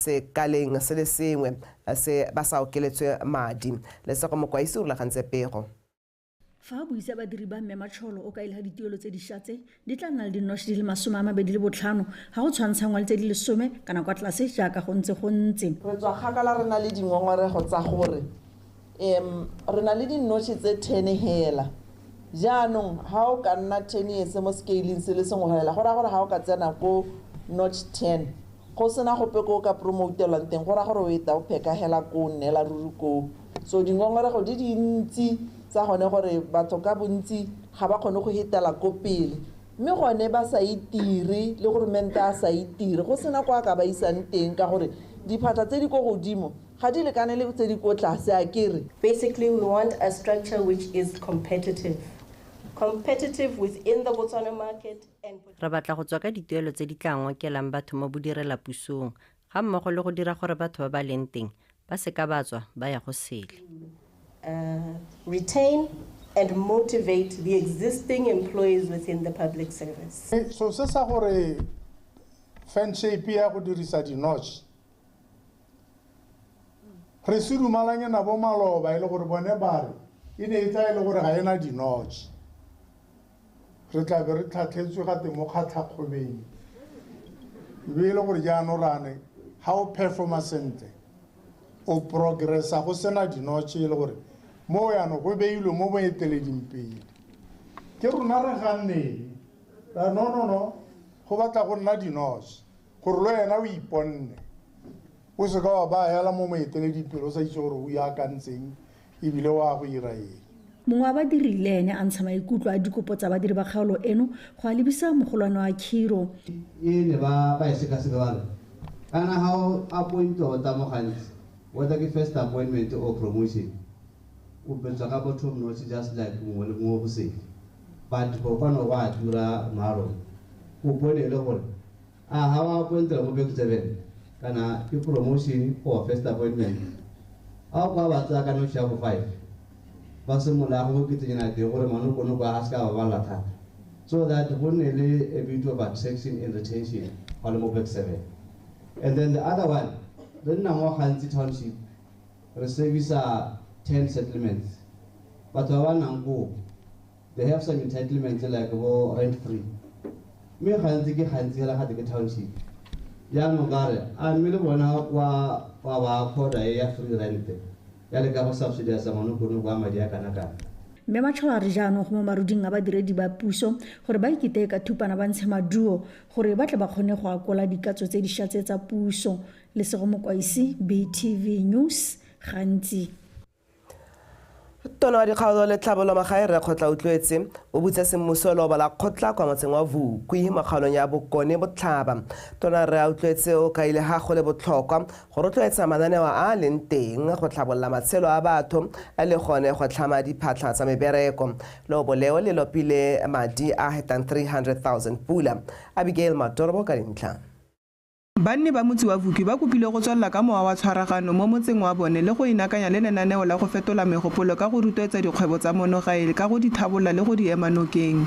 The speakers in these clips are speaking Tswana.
Sekaleng se le sengwe se ba sa okeletswe madi. Lesego Mokwaisi o rulagantse pego. Fa a buisa badiri ba Mme Matsholo o kaile ga dituelo tse dišwa tse di tla nna le dinotch di le 25 ga go tshwantshanngwa le tse di 10 kana kwa tlase jaaka go ntse go ntse. Re tswa kgakala re na le dingongorego tsa gore re na le di-notch tse 10 hela. Jaanong ha o ka nna 10 years mo scaling se le sengwe hela, go raya gore ha o ka tsena ko notch 10 go sena gope ko o ka promotelwang teng, go raya gore o eta o pheka hela ko o nnela ruri koo. So dingongorego di dintsi tsa gone gore batho ka bontsi ga ba kgone go hetela ko pele, mme gone ba sa itire le goromente a sa itire, go sena kwa ka ba isang teng ka gore diphatlha tse di ko godimo ga di lekane le tse di ko tlase a kere. Basically, we want a structure which is competitive. Competitive within the Botswana market and Re batla go tswa ka dituelo tse di tla ngokelang batho mo bodirelapusong gammogo le go dira gore batho ba ba leng teng ba seka ba tswa ba ya go sele. Retain and motivate the existing employees within the public service. So se sa gore fan shape ya go dirisa di-notch re se dumalanye nabo maloba e le gore bone ba re e ne e tla e le gore ga ena di-notch, re tla be re tlhatlhetswe gate mo kgatlhakgobeng, e be e le gore jaanong rane ga o performa sentle o progressa go sena di-notch, e le gore mo yaanong go beilwe mo boeteleding pele ke rona re ganneng ra no no no, go batla go nna di-notch gore le wena o iponne, o seka wa ba hela mo moeteleding pele o sa itse gore o iakantseng ebile wa go ira eng. Mongwe wa badiri le ene a ntsha maikutlo a dikopo tsa badiri ba kgaolo eno go a lebisa mogolwane wa khiro. E ne ba ba e sekaseka ba re kana ga o appointwa o tla mo gantsi, whether ke first appointment or promotion, o betswa ka bottom notch just like mongwe le mongwe go sele, but go kwana go a tura maro o bone e le gore a ga wa appointela mo back seven kana ke promotion or first appointment, a o kwa ba tsaya ka notch ya bo 5 ba simolola go oketsenyana teng gore manokonoko a se ka ba balla thata, so that go nne le a bit of attraction and retention ga le mo back seven. And then the other one, re nna mo Gantsi Township, re servisa 10 settlements. Batho ba ba nnang koo, they have some entitlements like bo rent free, mme gantsi ke gantsi hela gate ke township. Jaanong ka re a mme le bona wa ba accorda e ya free rent ya le ka go subsidize manokonoko a madi a kana kana. Mme Matsholo a re jaanong go mo maruding a badiredi ba puso gore ba ikiteye ka thupana ba ntshe maduo gore ba tle ba kgone go akola dikatso tse dišwa tse tsa puso. Lesego Mokwaisi, BTV News, Gantsi. Tona wa dikgaolo le tlhabolo magae Rre Kgotla Autlwetse o butse semmuso leobo la kgotla kwa motseng wa Vukwi mo kgaolong ya Bokone Botlhaba. Tona Rre Autlwetse o kaile ga go le botlhokwa go rotloetsa mananeo a a leng teng go tlhabolola matshelo a batho le gone go tlhama diphatlha tsa mebereko. Leobo leo le lopile madi a hetang 300,000 pula. Abigail Matorobo ka dintlha. Banni ba motse wa Vukwi ba kopile go tswelela ka mowa wa tshwaragano mo motseng wa bone le go inakanya le lenaneo la go fetola megopolo ka go rotloetsa dikgwebo tsa mono gae ka go di tlhabolola le go di ema nokeng.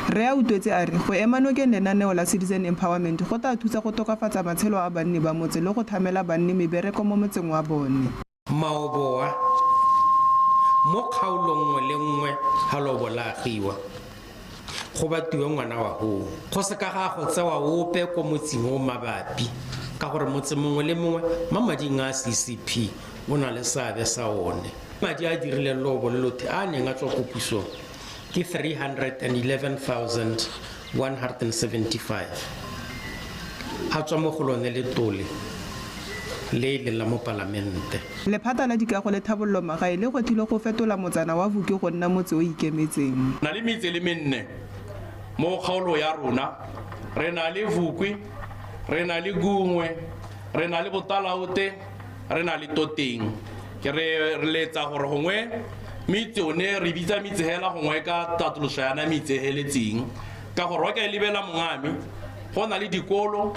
Rre Autlwetse a re go ema nokeng lenaneo la Citizen Empowerment go tla thusa go tokafatsa matshelo a banni ba motse le go tlhamela banni mebereko mo motseng wa bone. Maoboa mo kgaolong nngwe le nngwe ga lobo la agiwa go batiwe ngwana wa hoo, go se ka ga go tsewa ope ko motseng o mabapi, ka gore motse mongwe le mongwe mo mading a CCP o na le seabe sa one. Madi a dirileng lobo le lothe a neng a tswa ko pusong ke 311,175, a tswa mo go lone letole le e leng la mo palamente. Lephata la Dikago le Tlhabololo Magae le gwetlhile go fetola motsana wa Vukwi go nna motse o ikemetseng. Na le metse le menne mo kgaolo ya rona, re na le Vukwi, re na le Gungwe, re na le Botalaote, re na le Toteng. Ke re re letsa gore gongwe metse one re bitsa metse hela gongwe ka tatoloso yana metse heletseng, ka gore wa ka e lebela mongame go na le dikolo,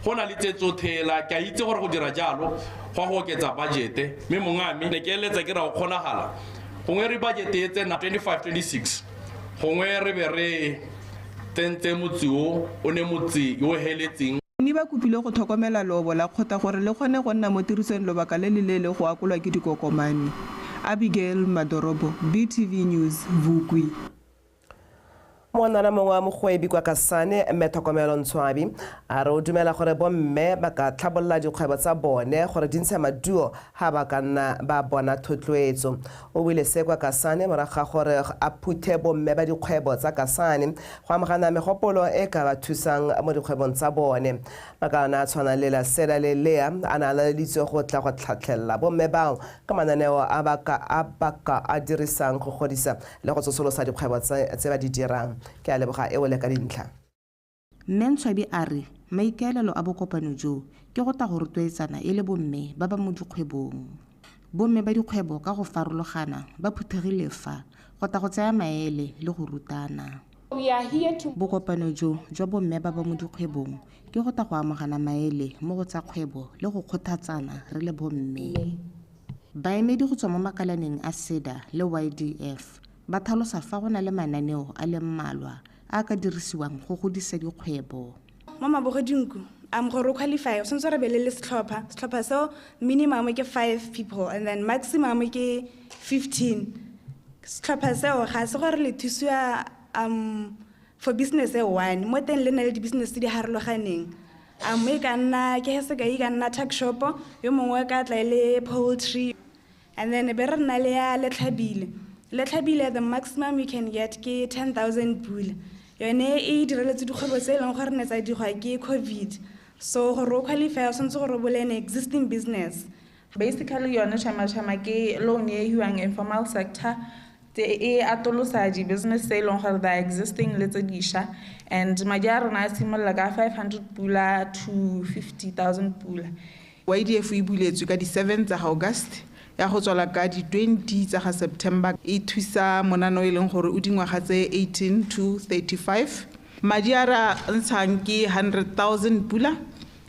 go na le tse tsothela. Ke a itse gore go dira jalo go go oketsa budgete, mme mongame ne ke eletsa ke ra go kgonagala gongwe re budget e tsena 25 26 gongwe re be re tsentse motse o o ne motse yo heletseng. Banni ba kopilwe go tlhokomela leobo la kgotla gore le kgone go nna mo tirisong lobaka le le leele go akolwa ke dikokomane. Abigail Madorobo, BTV News, Vukwi. Monana mongwe wa mogwebi kwa Kasane, Mme Tlhokomelo Ntshwabi, a re o dumela gore bomme ba ka tlhabolola dikgwebo tsa bone gore di ntshe maduo ha ba ka nna ba bona thotloetso. O buile se kwa Kasane morago ga gore a phuthe bomme ba dikgwebo tsa Kasane go amogana megopolo e ka ba thusang mo dikgwebong tsa bone. Makalana a tshwanang le la SEDA le LEA a ne a laleditswe go tla go tlhatlhelela bomme bao ka mananeo a ba ka a dirisang go godisa le go tsosolosa dikgwebo tse ba di dirang. Ke a leboga eo le ka dintlha. Mme Ntshwabi a re maikaelelo a bokopano jo ke go tla go rotloetsana e le bomme ba ba mo dikgwebong. Bomme ba dikgwebo ka go farologana ba phuthegile fa go tla go tsaya maele le go rutana. Bokopano jo jwa bomme ba ba mo dikgwebong ke go tla go amogana maele mo go tsa kgwebo le go kgothatsana re le bomme. Baemedi go tswa mo makalaneng a SEDA le YDF ba tlhalosa fa go na le mananeo a le mmalwa a ka dirisiwang go godisa dikgwebo. Mo Mabogodinku, gore o qualify, o tshwanetse re be le setlhopha. Setlhopha seo minimum ke 5 people and then maximum ke 15. Setlhopha seo ga se gore le thusiwa for business e one. Mo teng le na le di-business tse di harologaneng. E ka nna ke sekai e ka nna tuck shop, yo mongwe ka tla e le poultry, and then be re nna le ya Letlhabile. Letlhabile, the maximum you can get ke 10,000 pula. Yone e direletse dikgwebo tse e leng gore ne tsa digwa ke COVID. So gore o qualify o tshwanetse gore o bole an existing business. Basically yone Chama Chama ke loan e hiwang informal sector e atolosa di-business tse e leng gore they are existing le tse dišwa, and madi a rona a simolola ka 500 pula to 50,000 pula. YDF e buletswe ka di-7 tsa August ya go tswala ka di-20 tsa ga September. E thusa monano e leng gore o dingwaga tse 18 to 35. Madi a re ntshang ke 100,000 pula,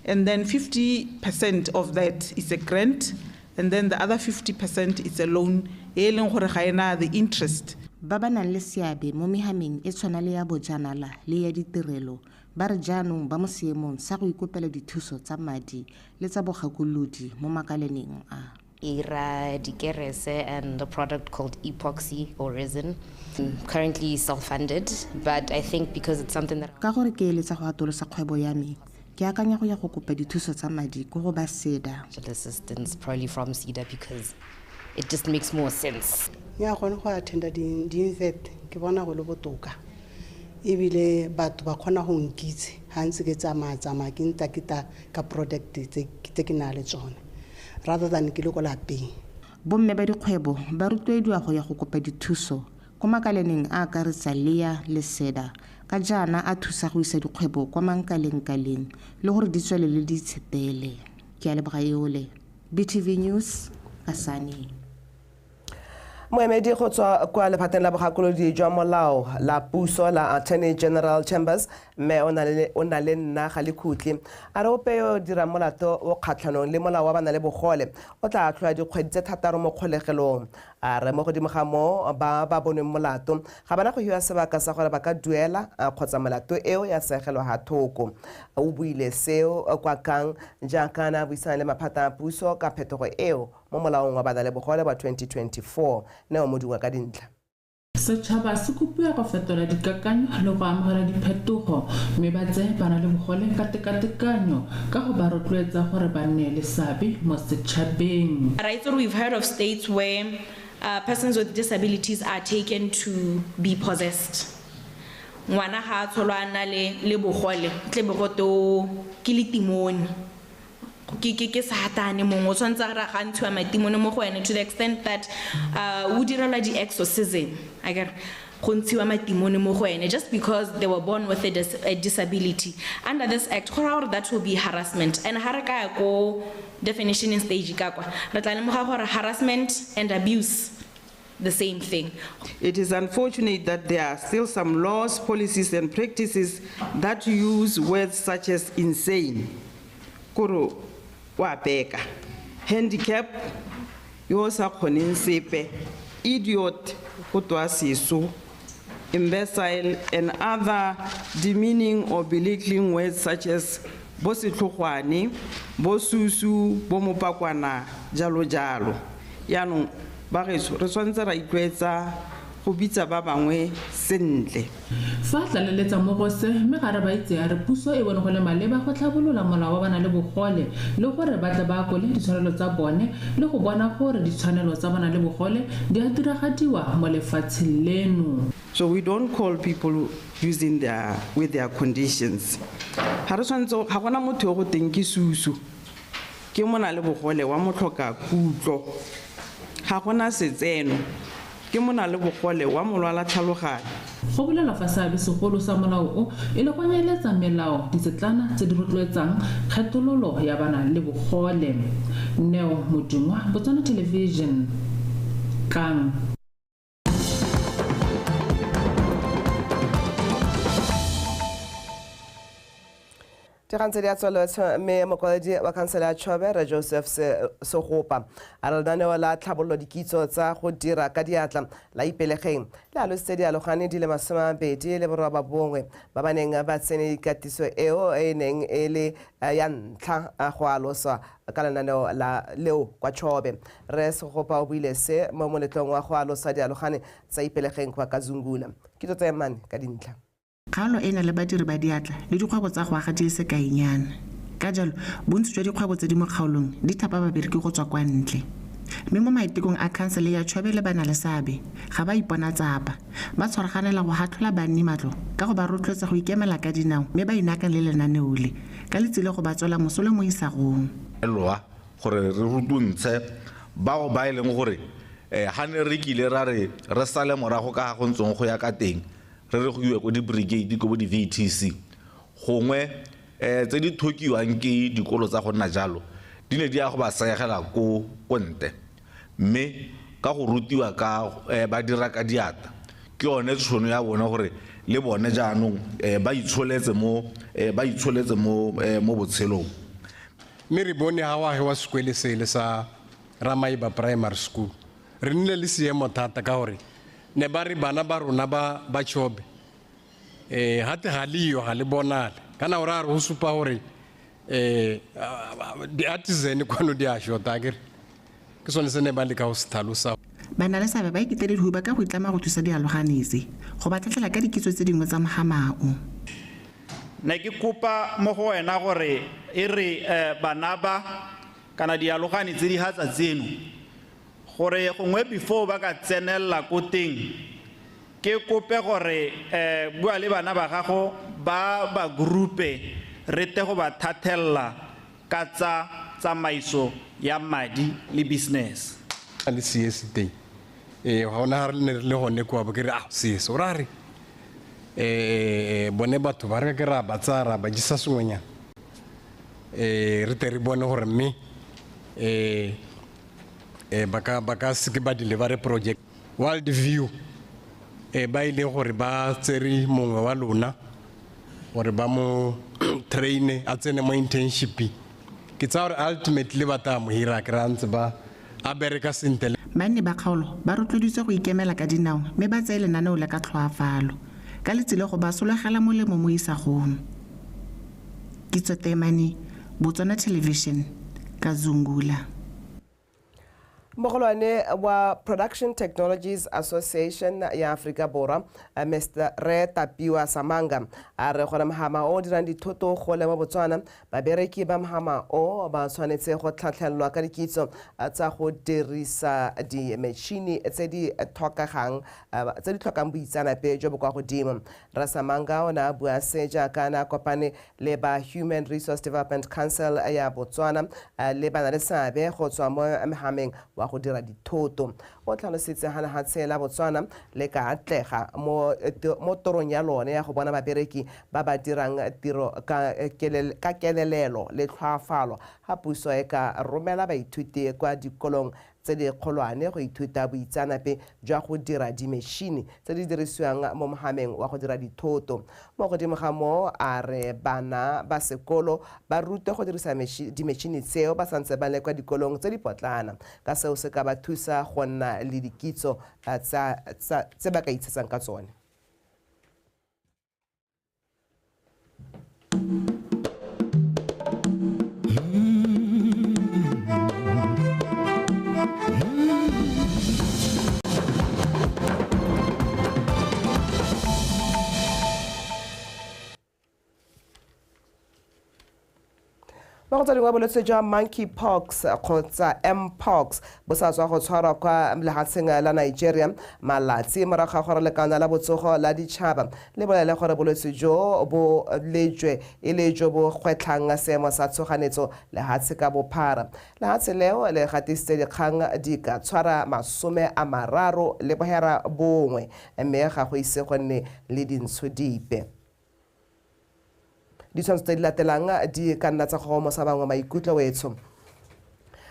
and then 50% of that is a grant, and then the other 50% is a loan e leng gore ga ena the interest. Ba ba nang le seabe mo mehameng e tshwana le ya bojanala le ya ditirelo ba re jaanong ba mo seemong sa go ikopela dithuso tsa madi le tsa bogakolodi mo makalaneng a. Ira dikerese and a product called epoxy or resin. I'm currently self-funded, but I think because it's something that ka gore ke eletsa go atolosa kgwebo ya me, ke akanya go ya go kopa dithuso tsa madi ko go ba SEDA. Assistance probably from SEDA because it just makes more sense. Ya gone go attenda di-invent ke bona go le botoka, ebile batho ba kgona go nkitse ga ntse ke tsamaya-tsamaya ke ntaketa ka product tse ke na le tsone, rather than ke le ko lapeng. Bomme ba dikgwebo ba rotloediwa go ya go kopa dithuso ko makalaneng a akaretsa LEA le SEDA ka jaana a thusa go isa dikgwebo kwa mankalengkaleng le gore di tswelele di itshetele. Ke a leboga eole, BTV News, Kasane. Moemedi go tswa kwa lephateng la bogakolodi jwa molao la puso la Attorney General Chambers, mme o na le nna ga lekhutle, a re ope yo dirang molato o kgatlhanong le molao wa bana le bogole o tla atlholwa dikgwedi tse 6 mo kgolegelong. A re mo godimo ga moo ba ba bonweng molato ga bana go hiwa sebaka sa gore ba ka duela kgotsa molato eo ya segelwa ga thoko. O buile seo kwa Kang jaaka na buisana le maphata a puso ka phetogo eo mo molaong wa bana le bogole wa 2024. Neo Modungwa ka dintlha. Setšhaba se kopiwa go fetola dikakanyo le go amogela diphetogo mme ba tseye bana le bogole ka tekatekanyo ka go ba rotloetsa gore ba nne le seabe mo setšhabeng. Right, so we've heard of states where persons with disabilities are taken to be possessed. Ngwana ga a tsholwa a na le bogole, tle be gote o ke letimone. Ke satane mongwe o tshwanetse ga ga ntshiwa matimone mo go ene, to the extent that o direlwa di-exorcism, akere go ntshiwa matimone mo go ene just because they were born with a disability. Under this act, go raya gore that will be harassment, and ga re ka ya ko definition in stage ka kwa re tla lemoga gore harassment and abuse the same thing. It is unfortunate that there are still some laws, policies and practices that use words such as insane, koro wa peka, handicap, yo sa kgoneng sepe, idiot, go twa seso, imbecile, and other demeaning or belittling words such as Bo setlhogwane, bo susu, bo mopakwana, jalo jalo. Yaanong bagaetsho re tshwanetse ra itlwaetsa go bitsa ba bangwe sentle. Fa tlaleletsa mo go se, mme ga re ba itse a re puso e bone go le maleba go tlhabolola molao wa bana le bogole le gore ba tle ba akole ditshwanelo tsa bone le go bona gore ditshwanelo tsa bana le bogole di a diragadiwa mo lefatsheng leno. So we don't call people using their, with their conditions. Ga re tshwanetse ga gona motho yo go teng ke susu, ke mona le bogole wa motlhoka kutlo. Ga gona setseno, ke mona le bogole wa molwala tlhaloganyo. Go bolelwa fa seabe segolo sa molao o e le go nyeletsa melao ditsetlana tse di rotloetsang kgethololo ya bana le bogole. Neo Modungwa, Botswana Television, Kang. Dikgang tse di a tsweletse mme mokwaledi wa khansele ya Chobe re Joseph Segopa a re lenaneo la tlhabololo dikitso tsa go dira ka diatla la Ipelegeng le alositse dialogane di le 29 ba ba neng ba tsene dikatiso eo e neng e le ya ntlha go aloswa ka lenaneo la leo kwa Chobe. Re Segopa o buile se mo moletlong wa go alosa dialogane tsa Ipelegeng kwa Kazungula. Kitso tsa emane ka dintlha. Kgaolo e na le badiri ba diatla le dikgwebo tsa go aga di le sekainyana. Ka jalo, bontsi jwa dikgwebo tse di mo kgaolong di thapa babereki go tswa kwa ntle. Mme mo maitekong a khansele ya Chobe le bana le seabe ga ba ipona tsapa. Ba tshwaraganela go hatlhola banni matlo ka go ba rotloetsa go ikemela ka dinao mme ba inaakang le lenaneo le ka letsile go ba tswela mosola mo isagong. Loa gore re rutuntshe bao ba e leng gore ga ne re kile ra re re sale morago ka ga go ntseng go ya ka teng, re re go iwe ko di-brigade ko bo di-VTC gongwe tse di thokiwang ke dikolo tsa go nna jalo di ne di ya go ba seegela ko ntle, mme ka go rutiwa ka ba dira ka diatla ke yone tšhono ya bone gore le bone jaanong ba itsholetse mo mo botshelong. Mme re bone ga wa agiwa sekwele sele sa Ramaiba Primary School, re nnile le seemo thata ka gore ne ba re bana ba rona ba Chobe gate ga le yo ga le bonale kana ora re go supa gore di-artisan kwano di a shota akere ke sone se ne ba leka go se tlhalosa. Bana le seabe ba ikitele dihuba ka go itlama go thusa dialogane tse go ba tlhatlhela ka dikitso tse dingwe tsa mogamao. Ne ke kopa mo go wena gore e re bana ba kana dialogane tse di hatsa tseno gore gongwe before ba ka tsenella ko teng ke kope gore bua le bana ba gago ba ba groupe re te go ba thathella ka tsa tsamaiso ya madi le business. Le CS teng ga ona re ne re le gone kwa bo ke re CS o ra re bone batho ba re ke ra ba tsaya ra ba jisa sengwenyana re te re bone gore mme ba ka seke ba deliver project World View ba ile gore ba tsere mongwe wa lona gore ba mo train a tsene mo internship ke tsa gore ultimately ba tla mo hira ke ra ntse ba a bereka sentle. Banni ba kgaolo ba rotloeditswe go ikemela ka dinao mme ba tseye lenaneo le ka tlhoafalo ka letsile go ba sologela molemo mo isagong. Kitso Temane, Botswana Television, Kazungula. Mogolwane wa Production Technologies Association ya Afrika Borwa, Mr. Re Tapiwa Samanga, a re gore mohama o dirang dithoto go le mo Botswana, babereki ba mohama o ba tshwanetse go tlhatlhelelwa ka dikitso tsa go dirisa di-machine tse di tlhokang boitseanape jo bo kwa godimo. Re Samanga o ne a bua se jaaka a kopane le ba Human Resource Development Council ya Botswana le bana le seabe go tswa mo mohameng wa go dira dithoto. O tlhalositse ga lehatshe la Botswana le ka atlega mo torong ya lone ya go bona babereki ba ba dirang tiro ka kelelelo le tlhoafalo ga puso e ka romela baithuti kwa dikolong tse di kgolwane go ithuta boitseanape jwa go dira di-machine tse di dirisiwang mo mohameng wa go dira dithoto. Mo godimo ga moo a re bana ba sekolo ba rutwe go dirisa di-machine tseo ba santse ba le kwa dikolong tse di potlana, ka seo se ka ba thusa go nna le dikitso tse ba ka itshetsang ka tsone. Mo go tsa dingwe, bolwetse jwa monkeypox kgotsa mpox bo sa tswa go tshwarwa kwa lefatsheng la Nigeria malatsi morago ga gore lekana la botsogo la ditšhaba le bolele gore bolwetse jo bo lejwe e le jo bo gwetlhang seemo sa tshoganetso lehatshe ka bophara. Lehatshe leo le gatisitse dikgang di ka tshwara 39, mme ga go ise go nne le dintsho dipe. Ditshwantsho tse di latelang di ka nna tsa gogomosa bangwe maikutlo wetsho.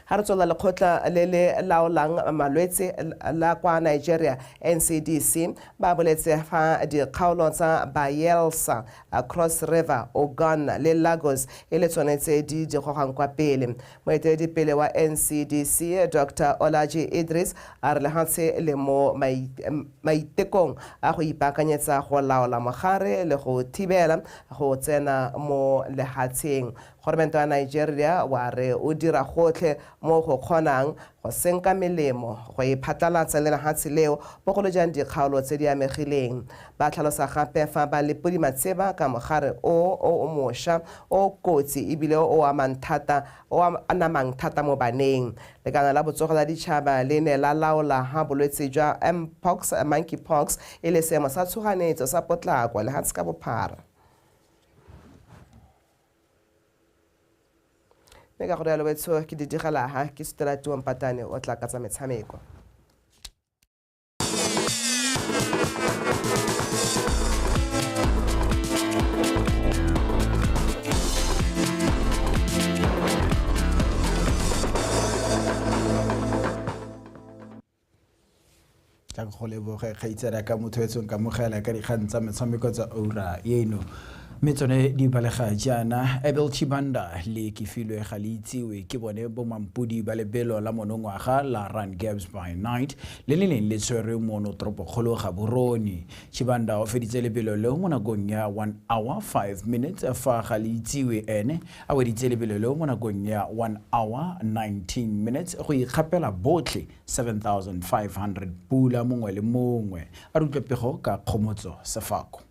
Ha re tswela, lekgotla le le laolang malwetse la kwa Nigeria, NCDC, ba boletse fa dikgaolo tsa Bayelsa, Cross River, Ogun le Lagos e le tsone tse di di gogang kwa pele. Moeteledipele wa NCDC, Dr Olaji Idris, a re lehatshe le mo maitekong a go ipaakanyetsa go laola mogare le go thibela go tsena mo lehatsheng. Goromente wa Nigeria wa re o dira gotlhe mo go kgonang go senka melemo go e phatlalatsa le lehatshe leo, bogolo jang dikgaolo tse di amegileng. Ba tlhalosa gape fa ba le podimatseba ka mogare o mošwa o kotsi ebile o amang thata, o anamang thata mo baneng. Lekana la botsogo la ditšhaba le ne la laola ha bolwetse jwa mpox, monkeypox, e le seemo sa tshoganetso sa potlako lehatshe ka bophara. Mme ka gore yalo wetsho, ke di digela ha ke sutela Tuo Mpatane o tla ka tsa metshameko. Tla go leboge, kgaitsadi ka motho etsong ka mogela ka dikgang tsa metshameko tsa oura eno, mme tsone di balega jaana: Abel Chibanda le Kefilwe Ga le Itsiwe ke bone bomampodi ba lebelo la monongwaga la Run Gaps by Night le le neng le tshwerwe mono toropokgolo Gaborone. Chibanda o feditse lebelo leo mo nakong ya 1 hour 5 minutes, fa Ga le Itsiwe ene a weditse lebelo leo mo nakong ya 1 hour 19 minutes go ikgapela botlhe 7500 pula mongwe le mongwe. A re utlwe pego ka Kgomotso Sefako.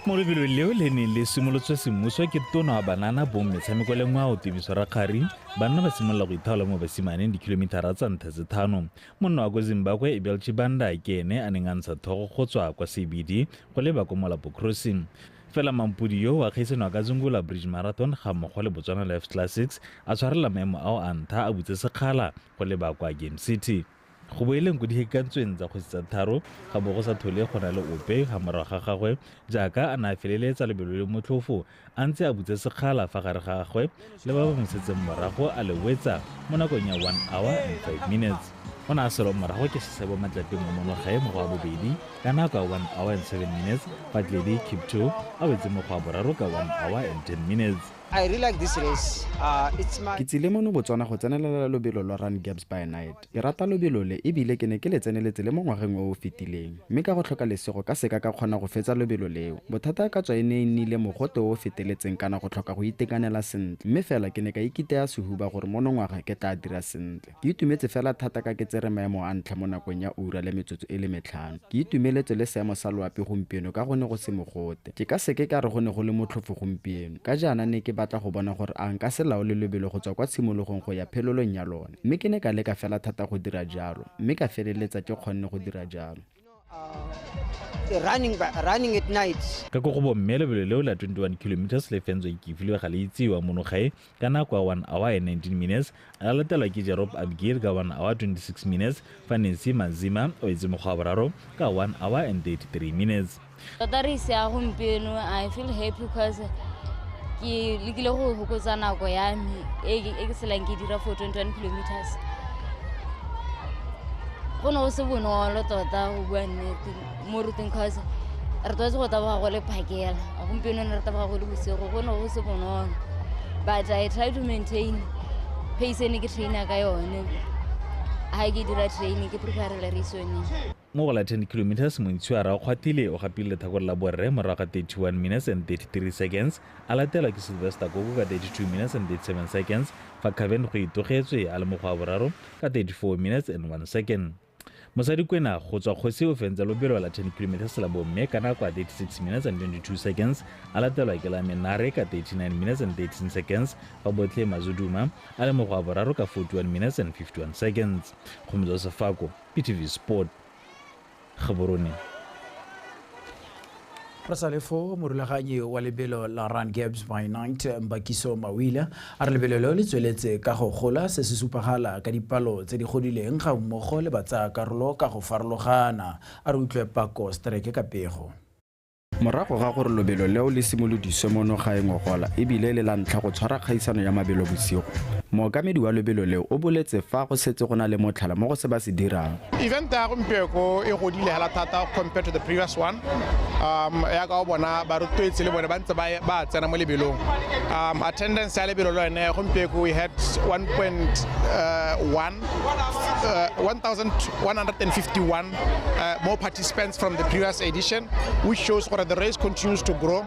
Mo lebelong leo le neng le simolotswe semmuso ke tona wa banana, bong, metshameko le ngwao, Tumiso Rakgari, banna ba simolola go ithaola mo basimaneng dikilomitara tsa ntlha tse 5. Monna wa ko Zimbabwe Abel Chibanda ke ene a neng a ntsha thogo go tswa kwa CBD go leba ko Molapo Crossing. Fela mampodi yo wa kgaisano a ka Zungula Bridge Marathon ga mmogo le Botswana Life Classics a tshwarela maemo ao a ntlha, a butse sekgala go leba kwa Game City. Go boeleng ko dihekantsweng tsa kgosi tsa tharo ga bo go sa thole go na le ope ga morago ga gagwe, jaaka a ne a feleletsa lebelo le motlhofo a ntse a butse sekgala fa gare ga gagwe le ba ba mo setseng morago, a le wetsa mo nakong ya 1 hour and 5 minutes. O ne a selwa morago ke Sesebo Matlapeng wa Monogae mo go wa bobedi ka nako ya 1 hour and 7 minutes, fa Tledi Kipto a wetse mo go wa boraro ka 1 hour and 10 minutes. I really like this race. It's my Ke tsile mono Botswana go tsenelela lobelo lwa Run Gaps by Night. Ke rata lobelo le ebile ke ne ke le tseneletse le mo ngwageng o o fetileng, mme ka go tlhoka lesego ka seka ka kgona go fetsa lobelo leo. Bothata ka tswa e ne e nnile mogote o o feteletseng kana go tlhoka go itekanela sentle, mme fela ke ne ka ikiteya sehuba gore monongwaga ke tla dira sentle. Ke itumetse fela thata ka ke tsere maemo a ntlha mo nakong ya ura le metsotso e le 5. Ke itumeletse le seemo sa loapi gompieno ka go ne go se mogote. Ke ka seke ka re go ne go le motlhofo gompieno, ka jaana ne ke batla go bona gore a nka se laole lebelo go tswa kwa tshimologong go ya phelolong ya lone, mme ke ne ka leka fela thata go dira jalo, mme ka feleletsa ke kgonne go dira jalo. Running at night. Ka ko go bomme, lebelo leo la 21 kilometers le fentswe ke Kefilwe Ga le Itsiwa monogae ka nako ya 1 hour and 19 minutes, a latelwa ke Jerop Abgir ka 1 hour 26 minutes, fa Nancy Mazima o etse mokgwa wa boraro ka 1 hour and 33 minutes. Tota race ya gompieno, I feel happy because ke lekile go fokotsa nako ya me e ke selang ke dira for 21 kilometers. Go ne go se bonolo tota go bua nnete mo ruteng, cause re tlwaetse go taboga go le phakela, gompieno ne re taboga go le bosigo, go ne go se bonolo, but I try to maintain pace e ne ke traina ka yone ga ke dira training, ke preparela race yone. Mo go la 10 kilometers, Montshioa Rakgwathile o gapile lethakore la borre morago ga 31 minutes and 33 seconds, a latelwa ke Sylvester Koko ka 32 minutes and 37 seconds, fa Caven go itogetswe a le mo go wa boraro ka 34 minutes and 1 second. Mosadi Kwena go tswa Kgosi o fentse lobelo la 10 km la bomme ka nako ya 36 minutes and 22 seconds, a latelwa ke la Menare ka 39 minutes and 13 seconds, fa Botlhe Mazuduma a le mo go wa boraro ka 41 minutes and 51 seconds. Kgomotso Sefako, BTV Sport, Gaborone. Re sa le fo, morulaganyi wa lebelo la Run Gaps by Night, Mbakiso Mawila, a re lebelo leo le tsweletse ka go gola, se se supagala ka dipalo tse di godileng ga mmogo le batsaya karolo ka go farologana. A re utlwe Pako Streke ka pego. Morago ga gore lobelo leo le simolodiswe mono gae ngogola ebile le la ntlha go tshwara kgaisano ya mabelo bosigo, mookamedi wa lobelo leo o boletse fa go setse go na le motlhala mo go se ba se dirang. Event ya gompieko e godile hela thata compared to the previous one. Ya ka o bona barutwetsi le bone ba ntse ba tsena mo lebelong. Attendance ya lebelo le yone gompieko we had 1.1 1151 more participants from the previous edition, which shows that the race continues to grow.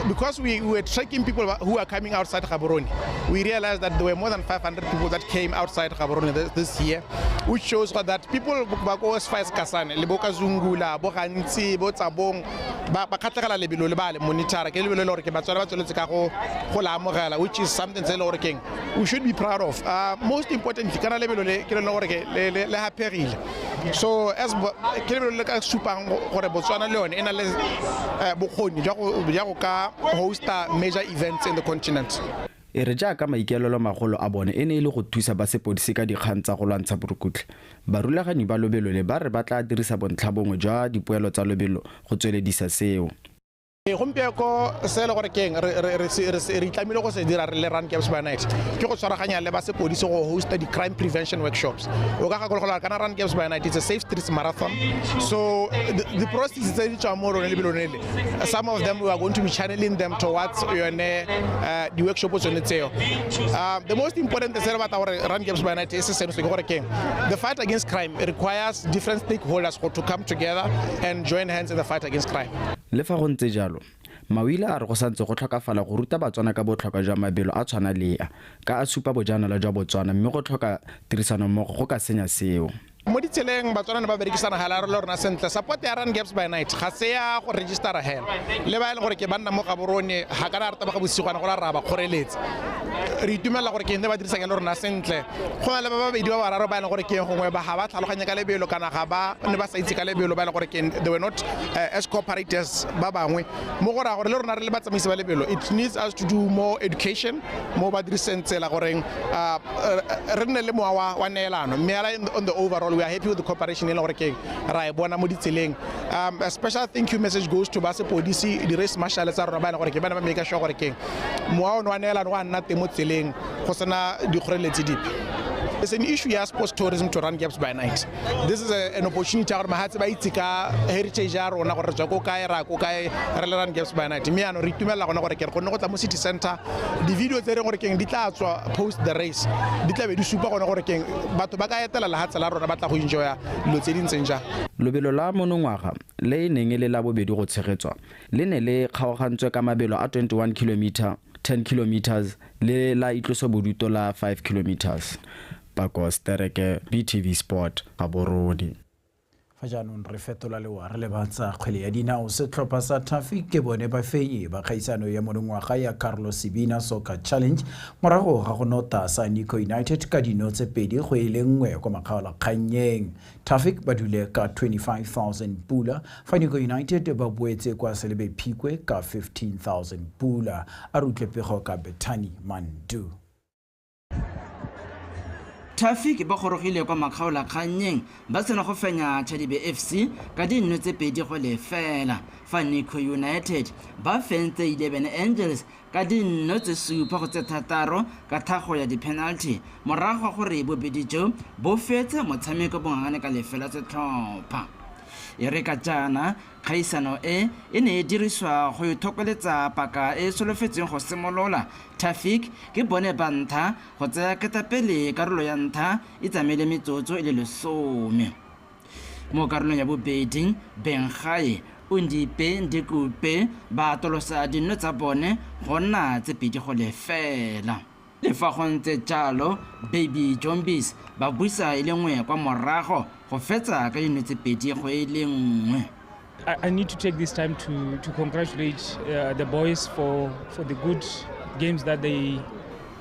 Because we were tracking people who are coming outside Gaborone, we realized that there were more than 500 people that came outside Gaborone this year, which shows that people ba ko Spice Kasane, le bo Kazungula, bo Gantsi, bo Tsabong, ba kgatlhegela lebelo le ba le monitor. Ke lebelo le gore ke Batswana ba tsweletse ka go la amogela, which is something se le gore keng we should be proud of. Most importantly, kana lebelo le ke le gore ke le haphegile. So as ke lebelo le ka supang gore Botswana le yone e na le bokgoni jwa go ka hosta major events in the continent. E re jaaka maikaelelo magolo a bone e ne e le go thusa ba sepodisi ka dikgang tsa go lwantsha borukutlhi, barulaganyi ba lobelo le ba re ba tla dirisa bontlha bongwe jwa dipoelo tsa lobelo go tsweledisa seo. Gompieko se le gore keng re itlamile go se dira re le Run Gaps by Night ke go tshwaraganya le ba sepodisi go hosta di-crime prevention workshops. O ka gakologelwa kana Run Gaps by Night, it's a safe streets marathon, so the processes tse di tswang mo rone lebelong le, some of them we are going to be channeling them towards yone di-workshop tsone tseo. The most important se re batla gore Run Gaps by Night e se seno se ke gore keng the fight against crime requires different stakeholders to come together and join hands in the fight against crime. Le fa go ntse jalo, Mawila a re go santse go tlhokafala go ruta Batswana ka botlhokwa jwa mabelo a tshwana le a, ka a supa bojanala jwa Botswana, mme go tlhoka tirisanommogo go ka senya seo. Mo ditseleng Batswana ne ba berekisana hela re le rona sentle. Support ya Run Gaps by Night ga se ya go registera hela le ba e leng gore ke banna mo Gaborone, ga kana re taboga bosigwana go ra ba kgoreletsa. Re itumelela gore ke ne ba dirisang le rona sentle. Go na le ba babedi ba bararo ba e leng gore ke gongwe ba ga ba tlhaloganye ka lebelo kana ga ba ne ba sa itse ka lebelo, ba e leng gore ke they were not as cooperators ba bangwe. Mo go raya gore le rona re le batsamaisi ba lebelo, it needs us to do more education mo ba diriseng tsela goreng re nne le mowa wa neelano. Mme hela on the overall we are happy with the cooperation e leng gore keng ra e bona mo ditseleng. A special thank you message goes to ba sepodisi, di-race marshal tsa rona ba e leng gore ke bana ba make sure gore keng mowa ono wa neelano wa nna teng mo tseleng go sena dikgoreletsi dipe. It's an issue ya sports tourism to Run Gaps by Night. This is an opportunity ya gore mahatshe ba itse ka heritage ya rona gore re tswa ko kae ra ko kae re le Run Gaps by Night. Mme yaanong re itumelela gone gore ke re kgonne go tla mo city center, di-video tse re gore keng di tla tswa post the race di tla be di supa gone gore keng batho ba ka etela lehatshe la rona ba tla go enjoya dilo tse di ntseng jang. Lobelo la monongwaga le e neng e le la bobedi go tshegetswa le ne le kgaogantswe ka mabelo a 21 km, 10 km le la itlosobodutu la 5 km. Pako Stereke, BTV Sport, Gaborone. Fa jaanong re fetola lewa re lebatsa kgwele ya dinao. Setlhopha sa Tafic ke bone bafenyi ba kgaisano ya monongwaga ya Carlos Sebina Soccer Challenge morago ga go nota sa Nico United ka dino tse 2-1 kwa makgaolakgannyeng. Tafic ba dule ka 25,000 pula, fa Nico United ba boetse kwa Selebe Phikwe ka 15,000 pula. A re utlwe pego ka Bethany Mandu. Tafic ba gorogile kwa makgaolakgannyeng ba sena go fenya Chadibe FC ka dino tse 2-0, fa Nico United ba fentse 11 Angels ka dino tse 7-6 ka thago ya di-penalty morago ga gore bobedi jo bo fetse motshameko bongangane ka lefela setlhopha. E re ka jaana kgaisano e e ne e diriswa go ithokoletsa paka e solofetseng go simolola, Tafic ke bone ba ntlha go tsaya ketapele karolo ya ntlha e tsamaile metsotso e le 10. Mo karolong ya bobedi, Bengae Undipe Ndikupe ba atolosa dino tsa bone go nna tse 2-0. Le fa go ntse jalo, Baby Jombies ba busa e le nngwe kwa morago go fetsa ka dino tse 2 go e le 1. I need to take this time to congratulate the boys for the good games that they.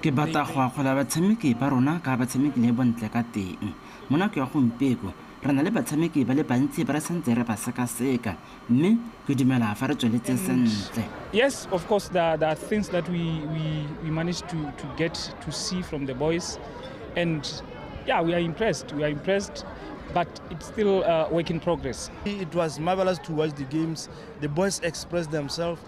Ke batla go akgola batshameki ba rona ka ba tshamekile bontle ka teng. Mo nako ya gompieno re na le batshameki ba le bantsi ba re santse re ba sekaseka, mme ke dumela fa re tsweletse sentle. Yes, of course, there are things that we managed to get to see from the boys, and yeah, we are impressed. We are impressed, but it's still a work in progress. It was marvelous to watch the games. The boys expressed themselves.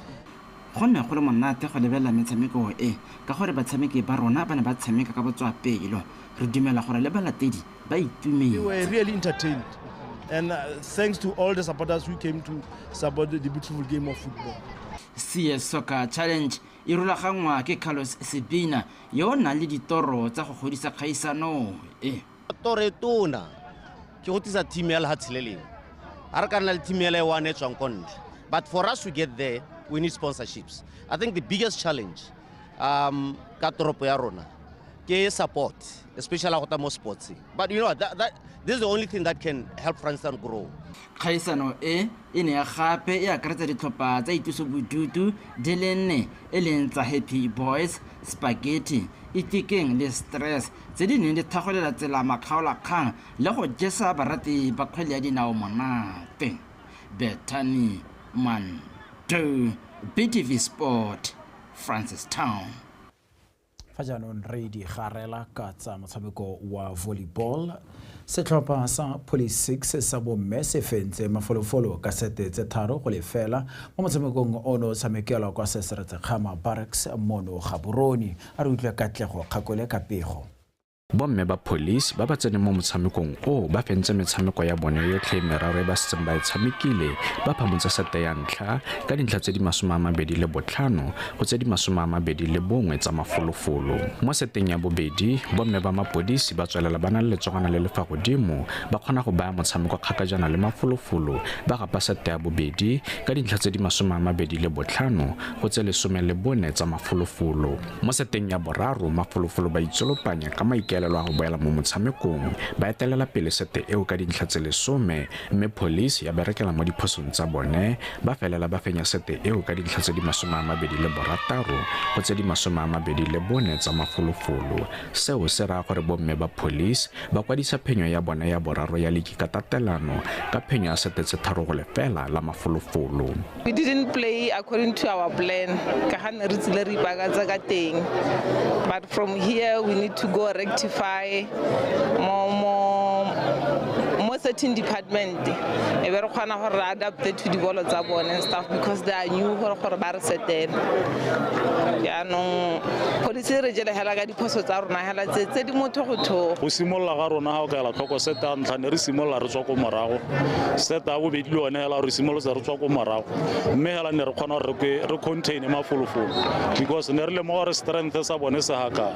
Go ne go le monate go lebelela metshameko e ka gore batshameki ba rona ba ne ba tshameka ka botswapelo. Re dumela gore le balatedi ba itumetse. We were really entertained, and thanks to all the supporters who came to support the beautiful game of football. CS Soccer Challenge e rulaganngwa ke Carlos Sebina yo o nang le ditoro tsa go godisa kgaisano e. Toro e tona ke go tlisa team ya lehatshe le lengwe. Ha re ka nna le team ya le one e tswang ko ntle. But for us to get there, we need sponsorships. I think the biggest challenge ka toropo ya rona ke support, especially go tla mo sports. But you know what, this is the only thing that can help Francistown grow. Kgaisano e e ne ya gape e akaretsa ditlhopha tsa itosobodutu di le nne e leng tsa Happy Boys, Spaghetti, Itikeng le Stress tse di neng di thagolela tsela makgaolakgang le go jesa barati ba kgwele ya dinao monate. Bethany Mandu, BTV Sport, Francistown. Fa jaanong re di garela ka tsa motshameko wa volleyball. Setlhopha sa Police 6 sa bomme se fentse mafolofolo ka sete tse 3-0 mo motshamekong ono o tshamekelwa kwa Seseretsekgama Barracks mono Gaborone. A re utlwe Katlego Kgakole ka pego. Bomme ba Police ba ba tseneng mo motshamekong o ba fentse metshameko ya bone yotlhe meraro e ba setseng ba e tshamekile, ba phamotse sete ya ntlha ka dintlha tse di 25 go tse di 21 tsa mafolofolo. Mo seteng ya bobedi, bomme ba mapodisi ba tswelela ba na le letsogwana le le fa godimo, ba kgona go baya motshameko kgakajana le mafolofolo, ba gapa sete ya bobedi ka dintlha tse di 25 go tse 14 tsa mafolofolo. Mo seteng ya boraro, mafolofolo ba itsolopanya ka maikaelelo a go boela mo motshamekong, ba etelela pele sete eo ka dintlha tse 10, mme Police ya berekela mo diphosong tsa bone, ba felela ba fenya sete eo ka dintlha tse di 26 go tse di 24 tsa mafolofolo. Seo se raya gore bomme ba Police ba kwadisa phenyo ya bone ya boraro ya ligi ka tatelano ka phenyo ya sete tse 3-0 la mafolofolo. We didn't play according to our plan ka ga ne re tsile re ipaakantsa ka teng, but from here we need to go rectify more certain department e be re kgona gore re adapte to dibolo tsa bone and stuff because they are new gore ba re setele. Jaanong police re jele hela ka diphoso tsa rona hela tse di motho go thogo. Go simolola ga rona ga o ka ela tlhoko sete ya ntlha ne re simolola re tswa ko morago, sete ya bobedi le yone hela re simolotse re tswa ko morago, mme hela ne re kgona gore re contain mafolofolo because ne re lemoga gore strength sa bone se ga kae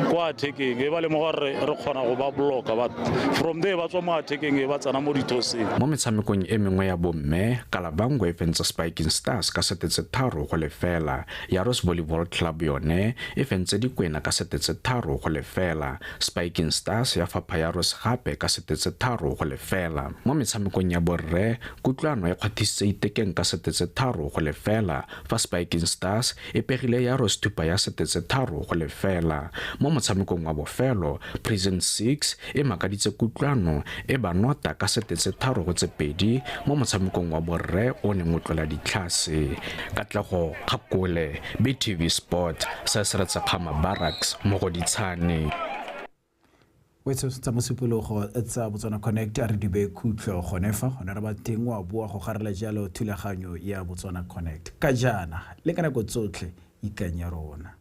kwa attacking, e ba lemoga gore re kgona go ba blocka, but from there ba tswa mo attacking e ba tsena mo dithoseng. Mo metshamekong e mengwe ya bomme, Kalabango e fentse Spiking Stars ka sete tse 3-0, Yaros Volleyball Club yone e fentse Dikwena ka sete tse 3-0, Spiking Stars ya fapha Yaros gape ka sete tse 3-0. Mo metshamekong ya borre, Kutlwano e kgwathisitse Itekeng ka sete tse 3-0, fa Spiking Stars e pegile Yaros thupa ya sete tse 3-0. Mo motshamekong wa bofelo, Prison 6 e makaditse Kutlwano e ba nota ka sete tse 3-2 mo motshamekong wa borre o neng o tlola ditlhase. Katlego Kgakole, BTV Sport, Seseretsekgama Barracks, Mogoditshane. Wetso tsa mosupologo tsa Botswana Connect a re di be khutlo gone fa gone re ba teng wa boa go garela jalo thulaganyo ya Botswana Connect ka jaana le ka nako tsotlhe ikanya rona.